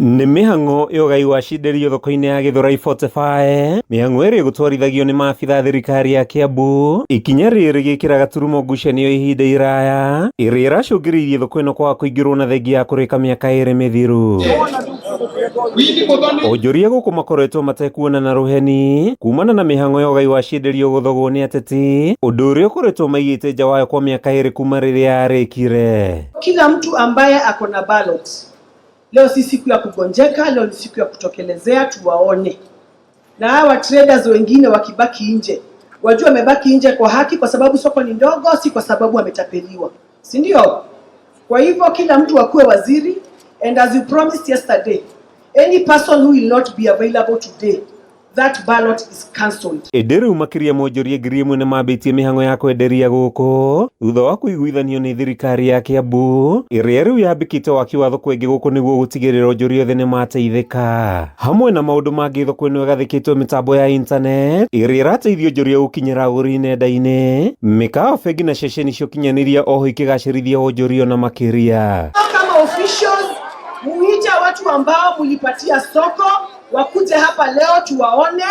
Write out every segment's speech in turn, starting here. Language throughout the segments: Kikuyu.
Nĩ mĩhang'o ya ũgai wa cinderio thoko-inĩ ya Gĩthũrai 45, mĩhang'o ĩrĩa ĩgũtwarithagio nĩ maabitha a thirikari ya Kiambu. Ikinya rĩrĩ rĩgĩkĩra gaturumo ngucanio ihinda iraya ĩrĩa ĩracũngĩrĩirie thoko ĩno kwaga kũingĩrwo na thengia ya kũrĩka mĩaka 2 mĩthiru. Onjoria gũkũ makoretwo matekuona na rũheni kumana na mĩhang'o ya ũgai wa cienderio gũthogwo nĩ ateti, ũndũ ũrĩa ũkoretwo maigĩte nja wayo kwa mĩaka 2 kuma rĩrĩa yarĩkire. Kila mtu ambaye ako na ballot leo si siku ya kugonjeka, leo ni siku ya kutokelezea, tuwaone. Na hawa traders wengine wakibaki nje, wajua wamebaki nje kwa haki, kwa sababu soko ni ndogo, si kwa sababu wametapeliwa, si ndio? Kwa hivyo kila mtu akuwe waziri, and as you promised yesterday, any person who will not be available today, that ballot is cancelled. Ĩndĩ rĩu makĩria monjoria 1000 nĩmambĩtie mĩhang'o ya kwenderia gũkũ thutha wa kũiguithanio nĩ thirikari ya Kiambu ĩrĩa rĩu yambĩkĩte waki wa thoko ĩngĩ gũkũ nĩguo gũtigĩrĩra onjoria othe nĩmateithĩka. Hamwe na maũndũ mangĩ, thoko ĩno ĩgathĩkĩtwo mĩtambo ya internet ĩrĩa ĩrateithia onjoria gũkinyĩra agũri nenda-inĩ, mĩkawa, bengi na ceceni cia ũkinyanĩria oho ikĩgacĩrithia wonjoria ona makĩria. Kama officials muite watu ambao mulipatia soko wakuje hapa leo tuwaone,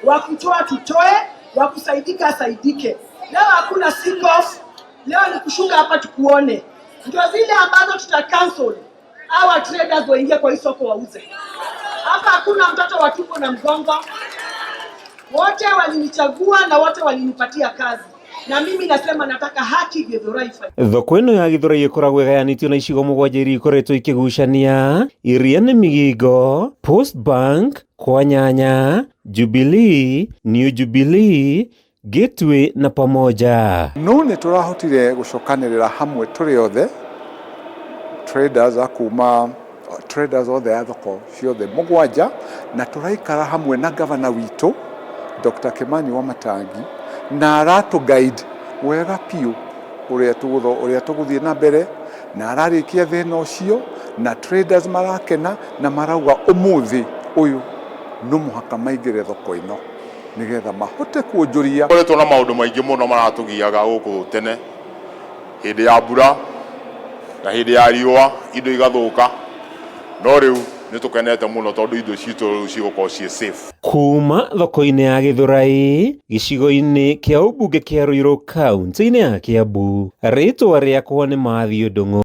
wakutoa tutoe, wakusaidika asaidike. Leo hakuna sick off, leo ni kushuka hapa tukuone. Ndio zile ambazo tuta cancel hawa traders waingie kwa hii soko wauze. Hapa hakuna mtoto wa tumbo na mgongo, wote walinichagua na wote walinipatia kazi, na mimi nasema nataka haki Githurai ifanyike. Thoko ĩno ya Githurai ĩkoragwo ĩgayanĩtio na icigo 7 iria ikoretwo ikĩgucania, iria nĩ Migingo, Post Bank, kwa Nyanya, Jubilee, New Jubilee, Gateway na Pamoja. No nĩ tũrahotire gũcokanĩrĩra hamwe tũrĩ othe traders a kuma traders othe a thoko ciothe 7, na tũraikara hamwe na gavana witũ Dr. Kimani Wamatangi, na aratũ guide wega biũ ũrĩa tũgũthiĩ na mbere, na ararĩkia thĩna ũcio, na traders marakena na marauga ũmũthĩ ũyũ no mũhaka maingĩre thoko ĩno nĩgetha mahote kuonjoria. Koretwo na maũndũ maingĩ mũno maratũgiaga gũkũ tene, hĩndĩ ya mbura na hĩndĩ ya riũa indo igathũka, no rĩu nĩ tũkenete mũno tondũ indo citũ rĩu cigũkorwo ciĩ safe. Kuma thoko-inĩ ya Githurai gĩcigo-inĩ kĩa ũmbunge kĩa Ruiru kaunti-inĩ ya Kiambu, rĩtwa rĩakwa nĩ Matthew Ndung'u.